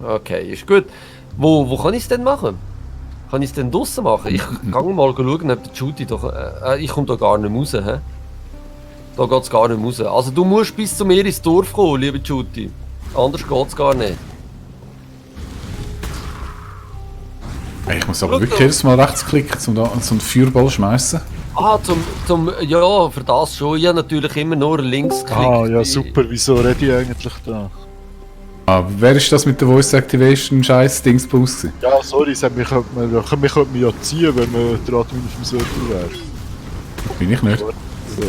Okay, ist gut. Wo kann ich es denn machen? Kann ich es denn draussen machen? Ich kann mal schauen, ob der Judy doch... ich komme da gar nicht raus, hä? Da geht es gar nicht raus. Also du musst bis zu mir ins Dorf kommen, liebe Judy. Anders geht es gar nicht. Ich muss aber wirklich jedes Mal rechtsklicken, um da so einen Feuerball schmeißen. Ah, ja, für das schon. Ich habe natürlich immer nur links geklickt. Ah, ja super, wieso rede ich eigentlich da? Ah, wer ist das mit der Voice Activation scheiß Dingsbums? Ja, sorry, mich könnte man ja ziehen, wenn man der Admin auf dem Server wäre. Bin ich nicht. So.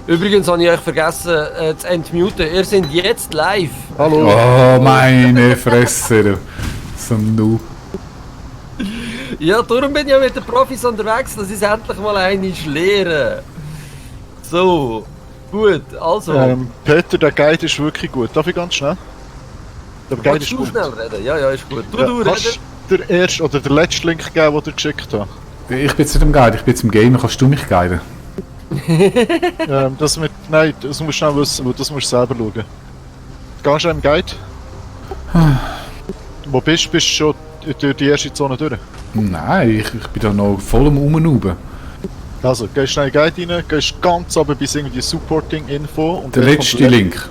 Übrigens habe ich euch vergessen zu entmuten. Ihr seid jetzt live. Hallo. Oh, meine Fresse. Du. So ein Noob. Ja, darum bin ich ja mit den Profis unterwegs, dass ich es endlich mal einmal lehre. So, gut, also. Peter, der Guide ist wirklich gut. Darf ich ganz schnell? Der Guide Kannst ist du gut. schnell reden? Ja, ja, ist gut. Du Kannst reden. du den ersten oder den letzten Link geben, den du geschickt hast? Ich bin jetzt nicht am Guide, ich bin jetzt im Game. Kannst du mich guiden? Nein, das musst du schnell wissen, weil das musst du selber schauen. Gehst du im Guide? Wo bist du? Bist du schon durch die erste Zone durch? Nein, ich bin da noch voll am Rumnuben. Also, gehst schnell in den Guide rein, gehst ganz runter bis irgendwie Supporting-Info. Der letzte Link.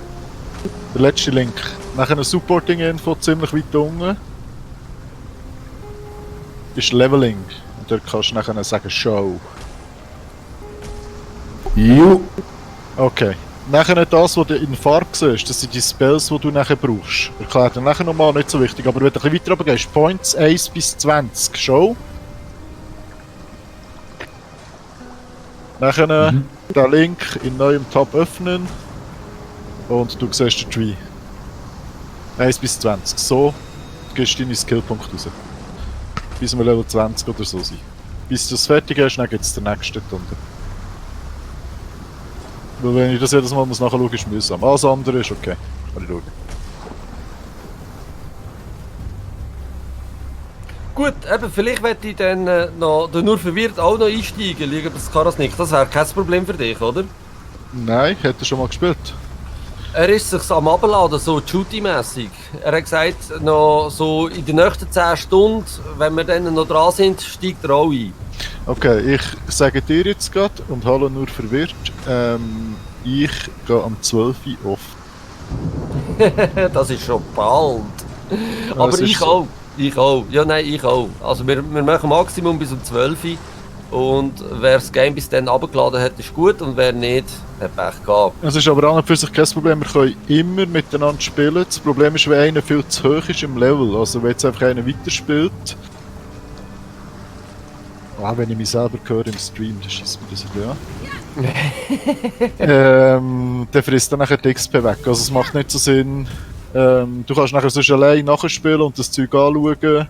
Der letzte Link. Nachher eine Supporting-Info, ziemlich weit unten. Ist Leveling. Und dort kannst du nachher sagen Show. Jo. Okay. Nachher das, was du in Farbe siehst, das sind die Spells, die du nachher brauchst. Erklärt dir nachher nochmal, nicht so wichtig, aber wenn du ein bisschen weiter runter gehst, Points 1 bis 20, Show. Nachher den Link in neuem Tab öffnen und du siehst den Tree. 1 bis 20. So gehst du deine Skillpunkte raus. Bis wir Level 20 oder so sind. Bis du es fertig hast, dann gibt es den nächsten unten. Weil wenn ich das jedes Mal nachschauen muss, ist mühsam. Alles andere ist okay. Kann ich schauen. Gut, eben, vielleicht werde ich dann noch nur verwirrt auch noch einsteigen, liegen das Karasnik. Das wäre kein Problem für dich, oder? Nein, ich hätte schon mal gespielt. Er ist sich am Abladen, so Shooty-mässig. Er hat gesagt, noch so in den nächsten 10 Stunden, wenn wir dann noch dran sind, steigt er auch ein. Okay, ich sage dir jetzt gerade und hallo nur verwirrt. Ich gehe am 12 Uhr off. Das ist schon bald. Aber ich auch. Ich auch. Ja, nein, ich auch. Also wir machen Maximum bis um 12 Uhr. Und wer das Game bis dann runtergeladen hat, ist gut. Und wer nicht, hat Pech gehabt. Es ist aber an und für sich kein Problem, wir können immer miteinander spielen. Das Problem ist, wenn einer viel zu hoch ist im Level. Also wenn jetzt einfach einer weiterspielt. Ah, wenn ich mich selber höre im Stream, dann schießt mir das wieder an. Der frisst dann nachher die XP weg. Also es macht nicht so Sinn. Du kannst nachher sonst allein nachspielen und das Zeug anschauen.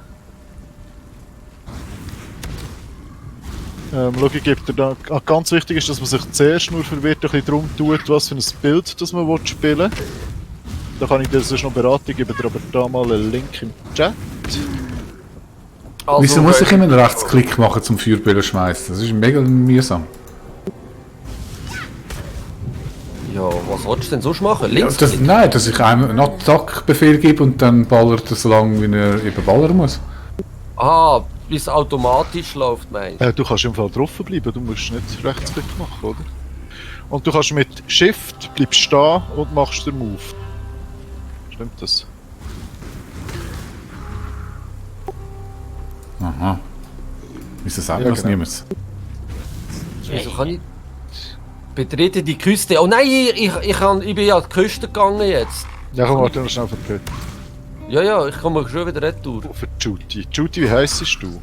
Schau, ich gebe dir da... ganz wichtig ist, dass man sich zuerst nur verwirrt ein bisschen darum tut, was für ein Bild das man spielen will. Da kann ich dir sonst noch beraten, ich gebe dir aber da mal einen Link im Chat. Also, Wieso muss ich immer einen Rechtsklick machen zum Feuerbälle schmeißen? Das ist mega mühsam. Ja, was willst du denn sonst machen? Ja, Links? nein, dass ich einem einen Attack-Befehl gebe und dann ballert er so lange, wie er eben ballern muss. Ah, bis es automatisch läuft, meinst du? Du kannst im Fall drauf bleiben, du musst nicht Rechtsklick machen, oder? Und du kannst mit Shift bleibst stehen und machst den Move. Stimmt das? Aha. Wieso sagt Ja, das genau. niemand? Wieso kann ich... Betrete die Küste. Oh nein, ich bin ja an die Küste gegangen jetzt. Ja, komm, warte noch schnell für Peter. Ja, ja, ich komme schon wieder retour. Für Judy. Judy, wie heisst du?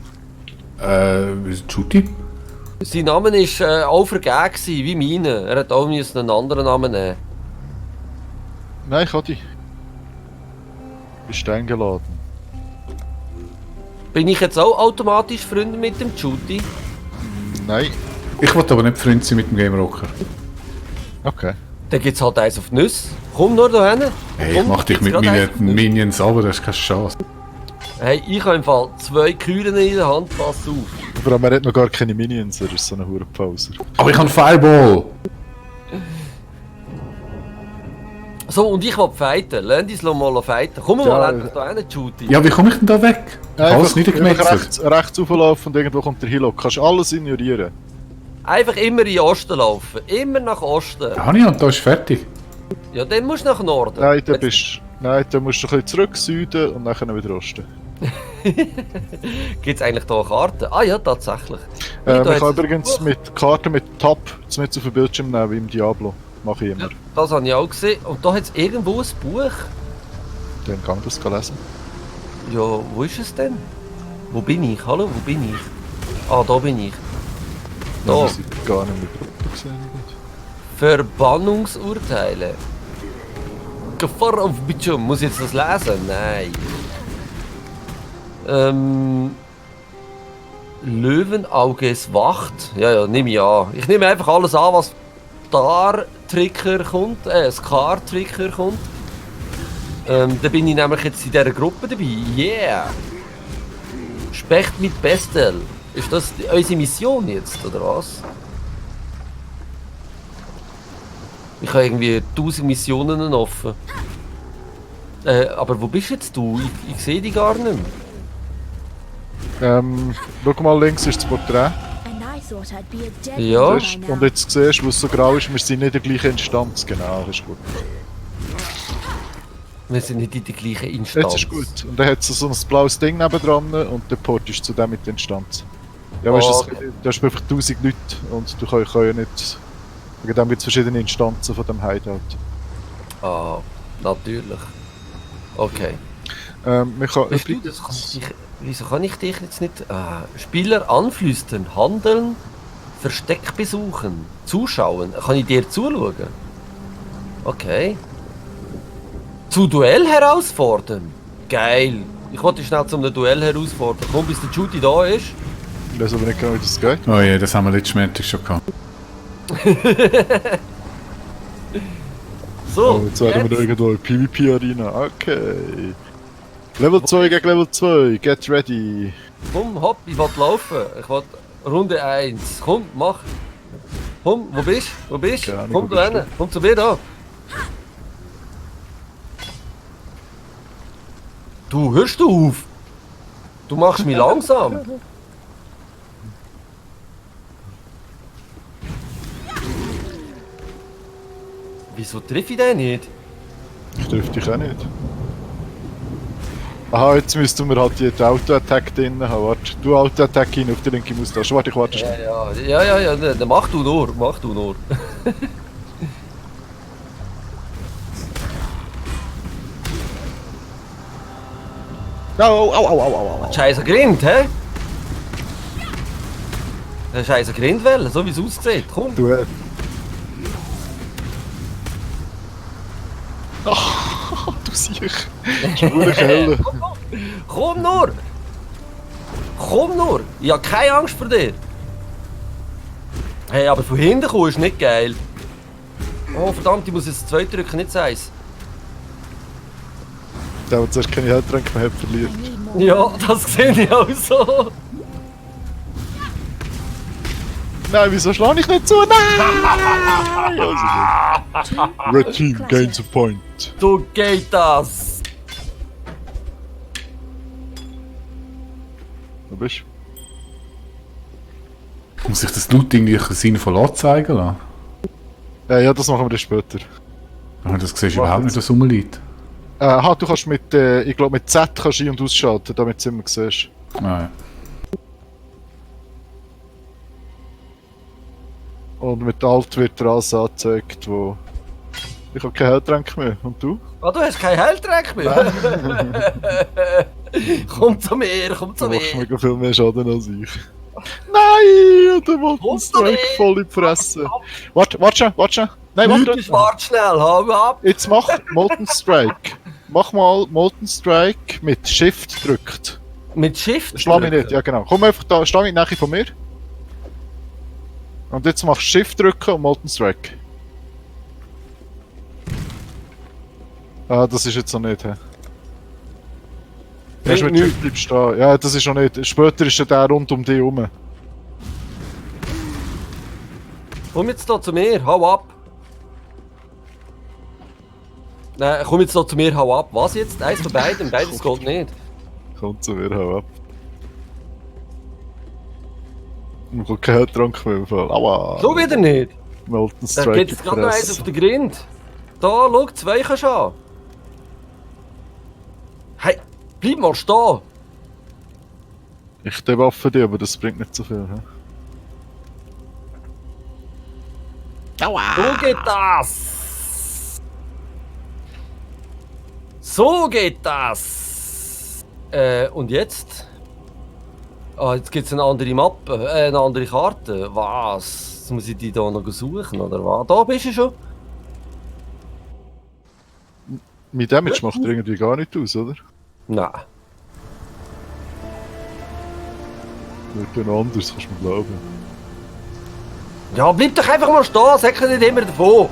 Judy? Sein Name war auch vergeben, wie meine. Er hat auch einen anderen Namen nehmen. Nein, ich habe dich. Bist eingeladen. Bin ich jetzt auch automatisch Freunde mit dem Judy? Nein. Ich wollte aber nicht Freund sein mit dem Game Rocker. Okay. Dann gibt es halt eins auf die Nüsse. Komm nur da hin. Hey, ich mach dich mit meinen Minions aber das ist keine Chance. Hey, ich habe im Fall 2 Kühlen in der Hand, pass auf. Aber man hat noch gar keine Minions, er ist so ein Hurenpauser. Aber ich habe Fireball! So, und ich will fighten. Lass uns mal fighten. Komm Ja, mal endlich da hin, Judy. Ja, wie komme ich denn da weg? Alles niedergemetzelt. rechts auflaufen und irgendwo kommt der Hilo. Kannst alles ignorieren. Einfach immer in den Osten laufen. Immer nach Osten. Ja, und da ist fertig. Ja, dann musst du nach Norden. Nein, da Jetzt musst du ein bisschen zurück, Süden und dann wieder Osten. gibt's eigentlich da Karten? Ah ja, tatsächlich. Man Da kann hat's- übrigens mit Karten mit Tab mit auf den Bildschirm nehmen, wie im Diablo. Mache ich immer. Das habe ich auch gesehen. Und da hat es irgendwo ein Buch. Dann kann man das lesen. Ja, wo ist es denn? Wo bin ich? Hallo, wo bin ich? Ah, da bin ich. Da Da. muss ich gar nicht mehr Gruppe gesehen. Verbannungsurteile. Gefahr auf Bildschirm. Muss ich jetzt das lesen? Nein. Löwenauges Wacht. Ja, nehme ich an. Ich nehme einfach alles an, was Star-Tricker kommt, Scar-Tricker kommt. Da bin ich nämlich jetzt in dieser Gruppe dabei. Yeah! Specht mit Bestel. Ist das unsere Mission jetzt, oder was? Ich habe irgendwie 1000 Missionen offen. Aber wo bist jetzt du? Ich sehe dich gar nicht mehr. Schau mal, links ist das Porträt. Ja. Und jetzt siehst du, was so grau ist, wir sind nicht in der gleichen Instanz. Genau, das ist gut. Wir sind nicht in der gleichen Instanz. Jetzt ist gut. Und dann hat es so ein blaues Ding nebendran und der Port ist zu dem mit der Instanz. Ja, weißt du, Okay. da hast einfach 1000 Leute und du kannst ja nicht. Wegen dem gibt es verschiedene Instanzen von dem Hideout. Ah, natürlich. Okay. Man kann Weißt du, wieso kann ich dich jetzt nicht... Spieler anflüstern, handeln, Versteck besuchen, zuschauen. Kann ich dir zuschauen? Okay. Zu Duell herausfordern? Geil. Ich wollte dich schnell zum Duell herausfordern. Komm, bis der Judy da ist. Ich weiß aber nicht genau, wie das geht. Oh je, das haben wir letztes Mal schon gehabt. So, Oh, jetzt werden wir irgendwo in PvP-Arena. Okay. Level 2 gegen Level 2. Get ready. Komm, hopp, ich will laufen. Ich will Runde 1. Komm, mach. Komm, wo bist du? Wo bist du? Keine Ahnung, Komm wo du bist hin. Komm zu mir da. Du, hörst du auf? Du machst mich langsam. Wieso treffe ich den nicht? Ich treffe dich auch nicht. Aha, jetzt müssten wir halt die Auto-Attack drin haben. Warte, du Auto-Attack hin auf die linke Maustaste. Warte, ich warte schnell. Ja, dann mach du nur, mach du nur. Au. Scheiße Grind, hä? Scheiße Grindwelle, so wie es aussieht. Komm. Du, du siehst. Spur Kelle. Komm nur! Komm nur! Ich habe keine Angst vor dir! Hey, aber von hinten kommen ist nicht geil. Oh verdammt, ich muss jetzt 2 drücken, nicht 1. Der, der zuerst keine Heiltränke mehr hat, verliert. Ja, das sehe ich auch so. Nein, wieso schlage ich nicht zu? Nein! Also gut. Red Team gains a point. So geht das. Wo bist Muss ich das Loot irgendwie sinnvoll anzeigen lassen? du? Ja, das machen wir dann später. Aber das siehst du überhaupt nicht, was rumliegt. Du kannst mit, ich glaube mit Z kannst du ein- und ausschalten, damit du es immer siehst. Ah, ja. Und mit Alt wird dir alles angezeigt, wo... Ich habe keine Heiltränke mehr. Und du? Ah, du hast keinen Heiltrank mehr. Komm zu mir, komm zu Du machst mir. mega viel mehr Schaden als ich. Nein! Der Molten Kommst du Strike nicht? voll in die Fresse. Warte schon. Nein, Leute, warte. wart schnell, hau ab. Jetzt mach Molten Strike. Mach mal Molten Strike mit Shift drückt. Mit Shift Schlag mich drücken. nicht, ja genau. Komm einfach da, steh nicht nachher von mir. Und jetzt machst du Shift drücken und Molten Strike. Ah, das ist jetzt noch nicht, hä? Erst mit Nicht. Shift bleibst du stehen. Ja, das ist noch nicht. Später ist ja der rund um dich herum. Komm jetzt da zu mir, hau ab. Nein, komm jetzt noch zu mir, hau ab. Was jetzt? Eins von beiden? Beides geht nicht. Kommt zu mir, hau ab. Man kann keinen Trank mehr im Fall. Aua! So wieder nicht. Molten Da Strike geht jetzt gerade noch eins auf den Grind. Da, schau, 2 kannst du an. Hey, bleib mal stehen. Ich debuffe dich, aber das bringt nicht so viel. He? So geht das. So geht das. Und jetzt? Ah, jetzt gibt es eine andere Mappe, eine andere Karte. Was? Jetzt muss ich die da noch suchen, oder was? Da bist du schon. Mit Damage macht er irgendwie gar nicht aus, oder? Nein. Wird ja noch anders, kannst du mir glauben. Ja, bleib doch einfach mal stehen, sag nicht immer davon.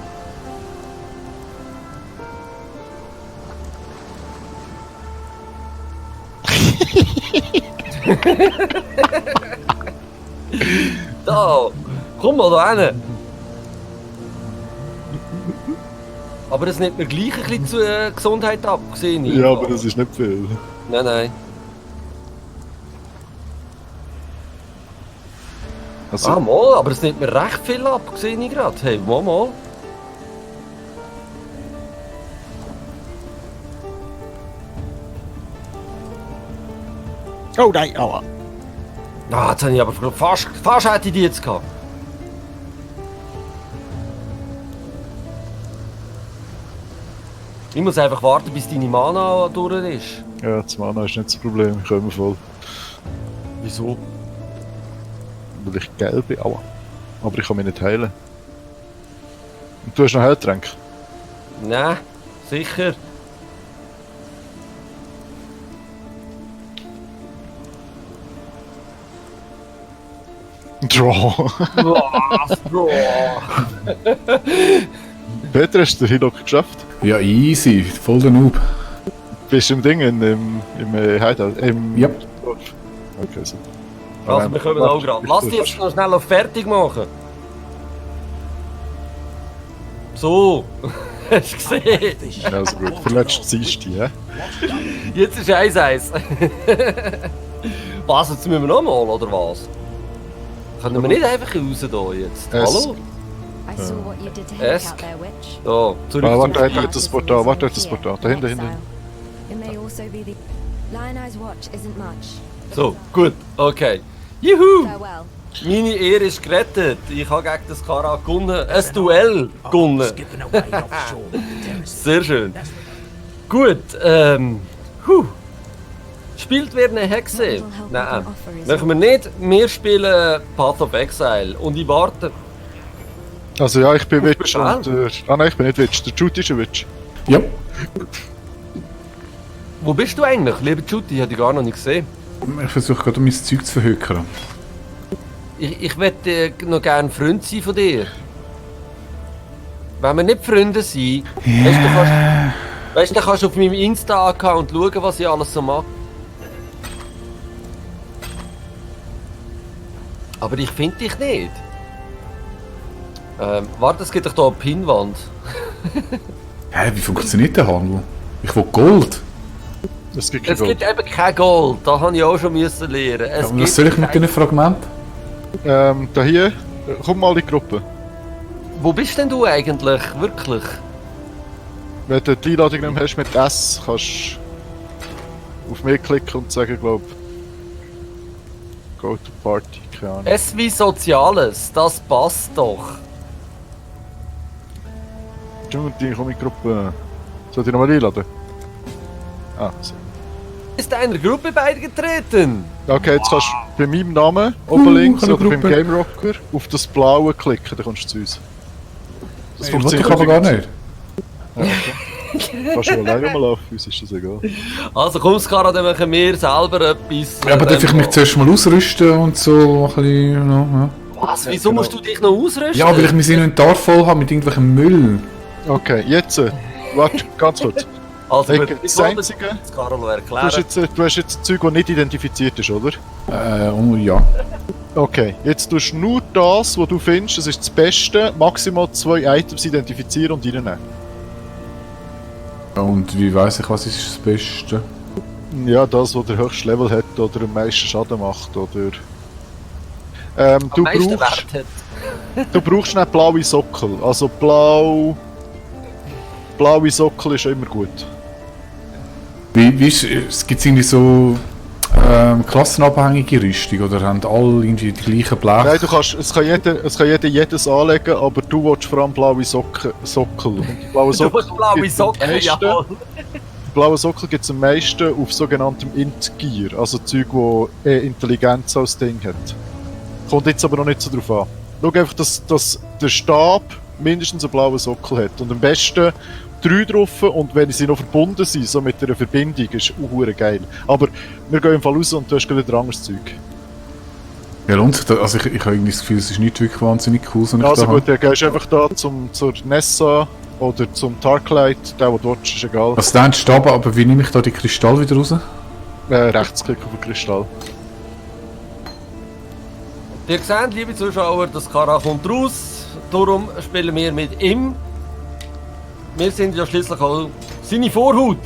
Da, komm mal da hin. Aber das nimmt mir gleich ein bisschen zur Gesundheit ab, gesehen. Ja, aber das ist nicht viel. Nein, nein. Also, Ah, mal, aber es nimmt mir recht viel ab, sehe ich gerade. Hey, mal. oh nein, aua. Ah, jetzt habe ich aber fast hätte ich die jetzt gehabt. Ich muss einfach warten, bis deine Mana durch ist. Ja, das Mana ist nicht das Problem, ich komme voll. Wieso? Weil ich gelb bin, aua. Aber ich kann mich nicht heilen. Und du hast noch Heiltränke? Nein, sicher. Draw. Was, Bro? Peter, hast du den Hilock geschafft? Ja, easy. Voll der Noob. Bist du im Ding, im Hideout? Ja. Okay, so. Also, wir kommen auch gerade. Lass dich jetzt noch schnell auf fertig machen. So. Hast du gesehen? Also gut, verletzt Dienstag, ja? Jetzt ist 1-1. Was, jetzt müssen wir nochmal, oder was? Können wir nicht einfach raus da jetzt? Hallo? I saw what you did to Hank Esk. out there, Witch. Da, zurück Ah, zum warte, Spiel. das Portal, warte, das Portal. Dahinter, hinten. It may also be the Lion Eye's watch isn't much. So, gut, okay. Juhu! Farewell. Meine Ehre ist gerettet. Ich habe gegen das Kara gewonnen. Ein Duell gewonnen. Sehr schön. Gut, Spielt wer eine Hexe? Nein, machen wir nicht. Wir spielen Path of Exile. Und ich warte. Also ja, ich bin Du bist Witch schnell. und... nein, ich bin nicht Witch. Der Jude ist ein Witch. Ja. Wo bist du eigentlich, lieber Judy? Ich habe dich gar noch nicht gesehen. Ich versuche gerade, mein Zeug zu verhökern. Ich möchte noch gerne Freund sein von dir. Wenn wir nicht Freunde sind, weißt du, dann kannst du auf meinem Insta-Account schauen, was ich alles so mache. Aber ich finde dich nicht. Warte, es gibt doch hier eine Pinnwand. Hä, wie funktioniert der Handel? Ich will Gold. Es gibt kein Es gibt Gold. eben kein Gold, das habe ich auch schon müssen lernen. Ja, und was soll ich mit diesen Fragmenten? Da hier, komm mal in die Gruppe. Wo bist denn du eigentlich, wirklich? Wenn du die Einladung nicht mehr hast mit S, kannst du auf mich klicken und sagen, glaub, Go to Party, keine Ahnung. Es wie Soziales, das passt doch. Judy, komm in die Gruppe. Soll ich dich nochmal einladen? Ah, so. Ist einer Gruppe beigetreten? Okay, jetzt kannst du bei meinem Namen oben links eine oder beim Gruppe. Game Rocker auf das blaue klicken, dann kommst du zu uns. Das Wollte ich aber gar nicht. Ja, okay. Kannst du alleine mal laufen, uns ist das egal. Also komm, Skara, dann machen wir selber etwas. Ja, aber darf ich mich zuerst mal ausrüsten und so ein bisschen, ja. Was? Wieso musst du dich noch ausrüsten? Ja, weil ich mein Inventar voll habe mit irgendwelchem Müll. Okay, jetzt, warte, ganz kurz. Also, Ecke, gut, das ich wollte Einzige- das Karol Du erklären. hast jetzt Zeug, das nicht identifiziert ist, oder? Oh ja. Okay, jetzt tust du nur das, was du findest, das ist das Beste, maximal 2 Items identifizieren und reinnehmen. Und wie weiss ich, was ist das Beste? Ja, das, was der höchste Level hat oder am meisten Schaden macht, oder... Am meisten Wert hat. Du brauchst nicht blaue Sockel. Also blaue Sockel ist immer gut. Wie ist, es gibt irgendwie so klassenabhängige Rüstung oder haben alle irgendwie die gleichen Blech? Nein, es kann jeder jedes anlegen, aber du willst vor allem blaue Sockel. Und die blauen Du hast blaue gibt's am Socken, meisten- ja. Die blauen Sockel gibt es am meisten auf sogenanntem Int-Gear, also Zeug, wo Intelligenz als Ding hat. Kommt jetzt aber noch nicht so drauf an. Schau einfach, dass der Stab mindestens einen blauen Sockel hat. Und am besten 3 drauf, und wenn sie noch verbunden sind, so mit einer Verbindung, ist auch geil. Aber wir gehen im Fall raus und du hast gerade ein anderes Zeug. Ja, lohnt sich das? Also ich habe irgendwie das Gefühl, es ist nicht wirklich wahnsinnig cool, so Also gut, dann gehst du einfach da zur Nessa oder zum Tarklight, der dort ist, ist egal. Also der Stab, aber wie nehme ich da die Kristall wieder raus? Rechtsklick auf den Kristall. Ihr seht, liebe Zuschauer, das Kara kommt raus. Darum spielen wir mit ihm. Wir sind ja schließlich auch seine Vorhut.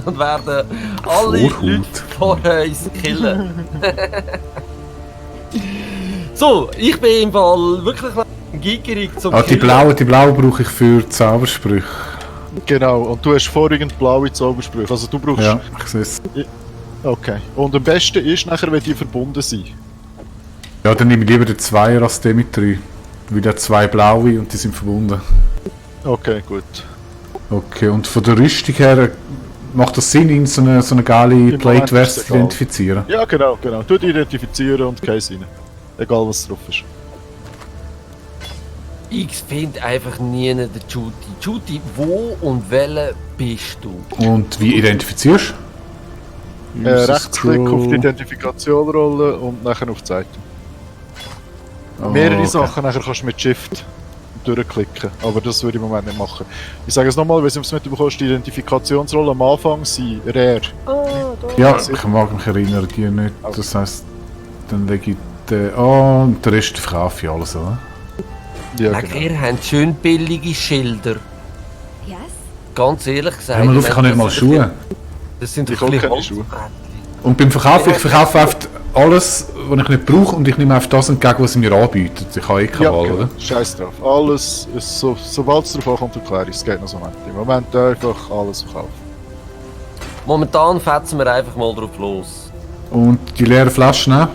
Und werden alle Vorhut? Leute vor uns killen. So, ich bin im Fall wirklich gierig zum Die blaue brauche ich für Zaubersprüche. Genau, und du hast vorwiegend blaue Zaubersprüche. Also du brauchst... Ja, ich sehe es. Okay. Und am besten ist nachher, wenn die verbunden sind. Ja, dann nehme ich lieber den Zweier als den mit 3. Weil der 2 blaue und die sind verbunden. Okay, gut. Okay, und von der Rüstung her macht das Sinn, in so eine geile Moment Plate-Vest ist zu egal. identifizieren? Ja, genau. Du die identifizieren und Case rein. Egal was drauf ist. Ich finde einfach nie den Judy. Judy, wo und welcher bist du? Und wie identifizierst du? Rechtsklick auf die Scroll. Identifikation-Rolle und nachher auf die Seite. Oh, Mehrere okay. Sachen nachher kannst du mit Shift durchklicken, aber das würde ich im Moment nicht machen. Ich sage es nochmal, wenn du es mitbekommst, die Identifikationsrolle am Anfang sind rare. Ja, ich mag mich erinnern, die nicht. Das heisst, dann lege ich den... Oh, und den Rest verkaufe ich alles, oder? Ja, Genau. Ihr habt schön billige Schilder. Yes? Ganz ehrlich gesagt. Hör mal auf, ich habe nicht mal Schuhe. Das sind Ich doch ein habe bisschen keine Schuhe. Holzbrettchen. Und beim Verkauf, ich verkaufe einfach alles, was ich nicht brauche, und ich nehme einfach das entgegen, was sie mir anbieten. Ich habe eh keine Wahl, oder? Scheiß drauf. Alles, ist so, sobald es drauf ankommt, erkläre ich es. Geht noch so nicht. Im Moment einfach alles verkaufen. Momentan fetzen wir einfach mal drauf los. Und die leeren Flaschen auch?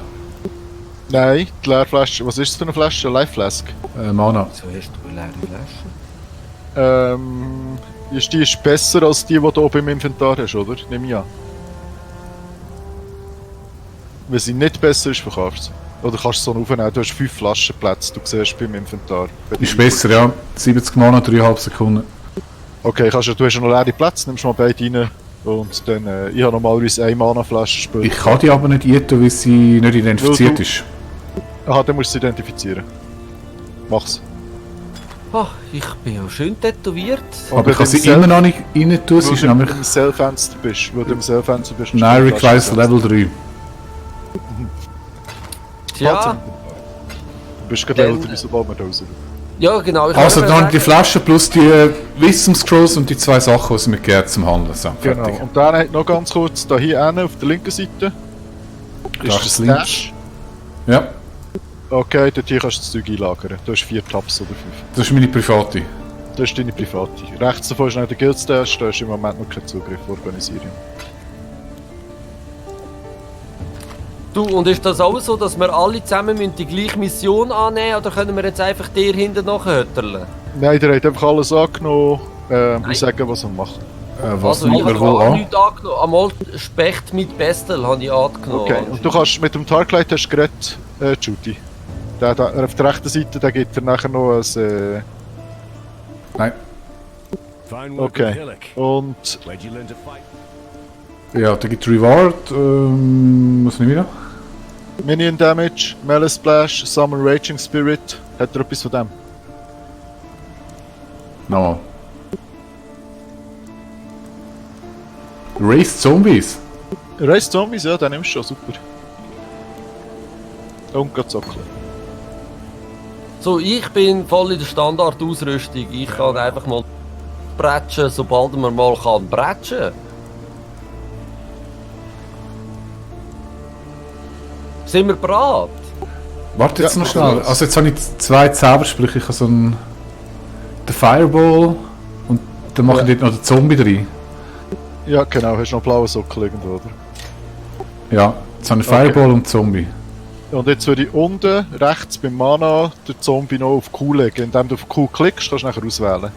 Nein, die Leerflasche. Was ist das für eine Flasche? Eine Life Flask? Mana. So hast du eine leere Flasche. Die ist besser als die du oben im Inventar hast, oder? Nimm ich an. Wenn sie nicht besser ist, verkaufst du sie. Oder kannst du so aufnehmen. Du hast 5 Flaschenplätze, du siehst beim Inventar. Ist besser, ja. 70 Mana, 3,5 Sekunden. Okay, du hast ja noch leere Plätze, nimmst mal beide rein. Und dann, ich habe normalerweise eine Mana-Flasche spielen. Ich kann die aber nicht essen, weil sie nicht identifiziert Weil du- ist. Aha, dann musst du sie identifizieren. Mach's. Ach, ich bin ja schön tätowiert. Aber ich kann sie immer noch nicht rein tun, sie ist Weil du nämlich... im Cellfenster bist. Weil du im Cellfenster bist. Nein, requires Level 3. Tja, Du bist gerade Level Dann- 3, sobald wir da raus sind. ja genau. Ich Also kann dann nur die sagen, Flaschen plus die Wisdom Scrolls und die 2 Sachen, die sie mir geben zum Handeln. So, Genau. fertig. Und dann hat noch ganz kurz, da hier hinten auf der linken Seite, ist Rechts, der links. Stash. Ja, Okay, dort hier kannst du das Zeug einlagern. Du hast 4 Tabs oder 5. das ist meine private. Das ist deine private. Rechts davon ist noch der Guild Stash, da hast du im Moment noch keinen Zugriff organisieren. du, und ist das auch so, dass wir alle zusammen müssen die gleiche Mission annehmen oder können wir jetzt einfach dir hinten nachhötterlen? Nein, der hat einfach alles angenommen und sagen, was er macht. Was Also ich nimmt habe man wo gar an? nichts angenommen. Einmal Specht mit Bestel habe ich angenommen. Okay, und du kannst mit dem Tarklight hast du geredet, Judy. Der auf der rechten Seite, der gibt dir nachher noch ein... Nein. Fine work Okay. with Hillock. Und Where'd you learn to fight? Ja, da gibt Reward. Was nehme ich noch? Minion Damage, Melee Splash, Summon Raging Spirit. Hat er etwas von dem? Nochmal. Race Zombies. Race Zombies, ja, den nimmst du schon, super. Und geht Sockel. So, ich bin voll in der Standardausrüstung. Ich kann einfach mal losbretschen, sobald man mal kann bretschen. Sind wir bereit? Warte jetzt Ja, noch schnell. los. Also jetzt habe ich 2 Zaubersprüche. Ich habe so einen... Den Fireball und dann mache ich dort noch den Zombie rein. Ja, genau, hast noch blaue Socken irgendwo, oder? Ja, jetzt habe ich Fireball und Zombie. Und jetzt würde ich unten rechts beim Mana den Zombie noch auf Q legen. Indem du auf Q klickst, kannst du nachher auswählen.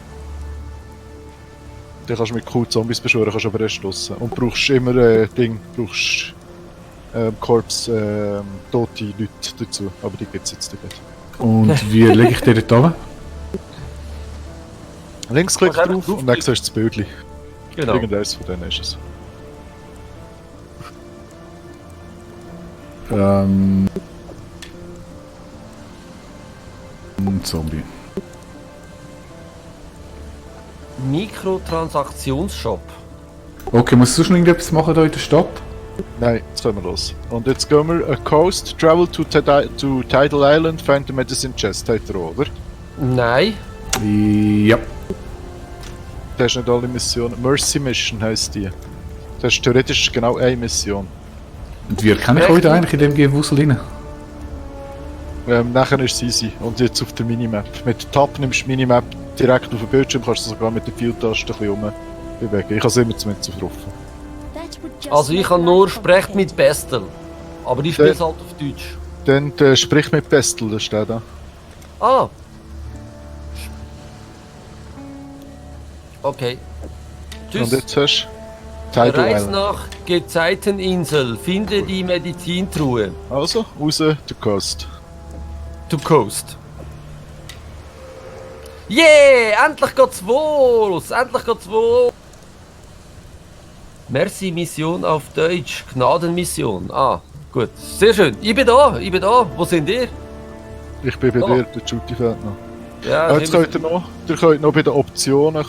Dann kannst du mit Q Zombies beschwören, kannst aber erst draussen. Und brauchst immer tote Leute dazu. Aber die gibt es jetzt nicht. Und wie lege ich den dort oben? Linksklick Kannst drauf einfach und dann siehst du das Bildchen. Genau. Irgendeines von denen ist es. Ein Zombie. Mikrotransaktionsshop. Okay, muss ich sonst noch irgendetwas machen hier in der Stadt? Nein, jetzt gehen wir los. Und jetzt gehen wir a coast, travel to Tidal Island, find the medicine chest, hat er auch, oder? Nein. Ja. Das ist nicht alle Missionen. Mercy Mission heisst die. Das ist theoretisch genau eine Mission. Und wie erkenne ich euch da eigentlich in dem Gewusel rein? Nachher ist es easy. Und jetzt auf der Minimap. Mit Tab nimmst du die Minimap direkt auf den Bildschirm, kannst du sogar mit der Pfeiltaste ein bisschen bewegen. Ich kann es immer zumindest auf offen. That would just Also ich make kann life nur sprechen mit complicated. Bestel. Aber ich spiele es halt auf Deutsch. Dann sprich mit Pestel, das steht da. Ah. Okay. Tschüss. Und jetzt hast du Tidal Reis Island. nach Gezeiteninsel. Finde die Medizintruhe. Also, raus, der Coast. To coast. Yeah! Endlich geht's los! Endlich geht's los! Merci, Mission auf Deutsch. Gnadenmission. Ah, gut. Sehr schön. Ich bin da. Wo sind ihr? Ich bin bei Oh. dir, der Juti fehlt noch. Ja, Jetzt könnt ihr noch bei den Optionen